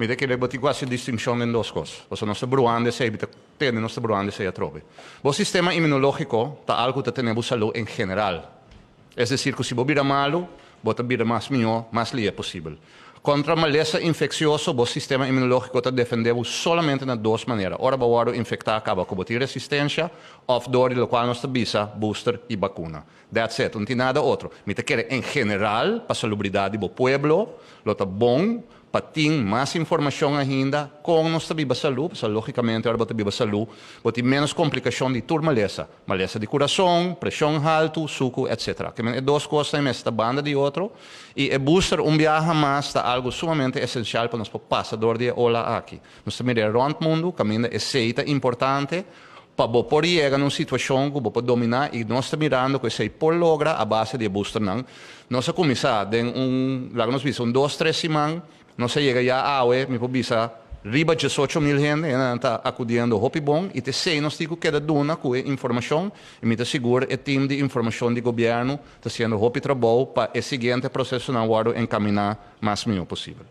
Mi ta kere bo tin ku hasi distinshon den dos kos. Pasobra nos ta bruando esei, mi ta tende nos ta bruando esei atrobe. Bo sistema inmunológiko ta algu ku ta tene bo salú en general. Es desir ku si bo bira malu, bo ta bira mas mihó mas lihe posibel. Kontra malesa infeksioso, bo sistema inmunológiko ta defendé bo solamente na dos manera, ora bo wòrdu infektá kaba ku bo tin resistensha òf dor di lokual nos ta bisa booster i bakuna. That's it, no tin nada otro. Mi ta kere en general pa salubridat di bo pueblo lo ta bon pa tin mas informashon ainda kon nos ta biba salú, pasobra lógikamente ora bo ta biba salú bo tin ménos komplikashon di tur malesa, malesa di kurason, preshon haltu, suku etc. Ke men e dos kosnan ei mester ta banda di otro i e booster un biaha mas ta algu sumamente esensial pa nos por pasa dor di e ola aki. Nos ta mira rònt mundu kaminda esei ta importante pa bo por yega na un situashon ku bo por dominá i nos ta mirando ku esei por logra a base di e boosternan. Nos a kuminsá den un, laga nos bisa, un dos tres siman, nos a yega ya awe, mi por bisa, riba 18.000 hende, hendenan ta akudiendo hopi bon i ta esei nos tin ku keda duna ku e informashon i mi ta sigur e tim di informashon di gobièrnu ta hasiendo hopi trabou pa e siguiente prosesonan wòrdu enkaminá mas mihó posibel.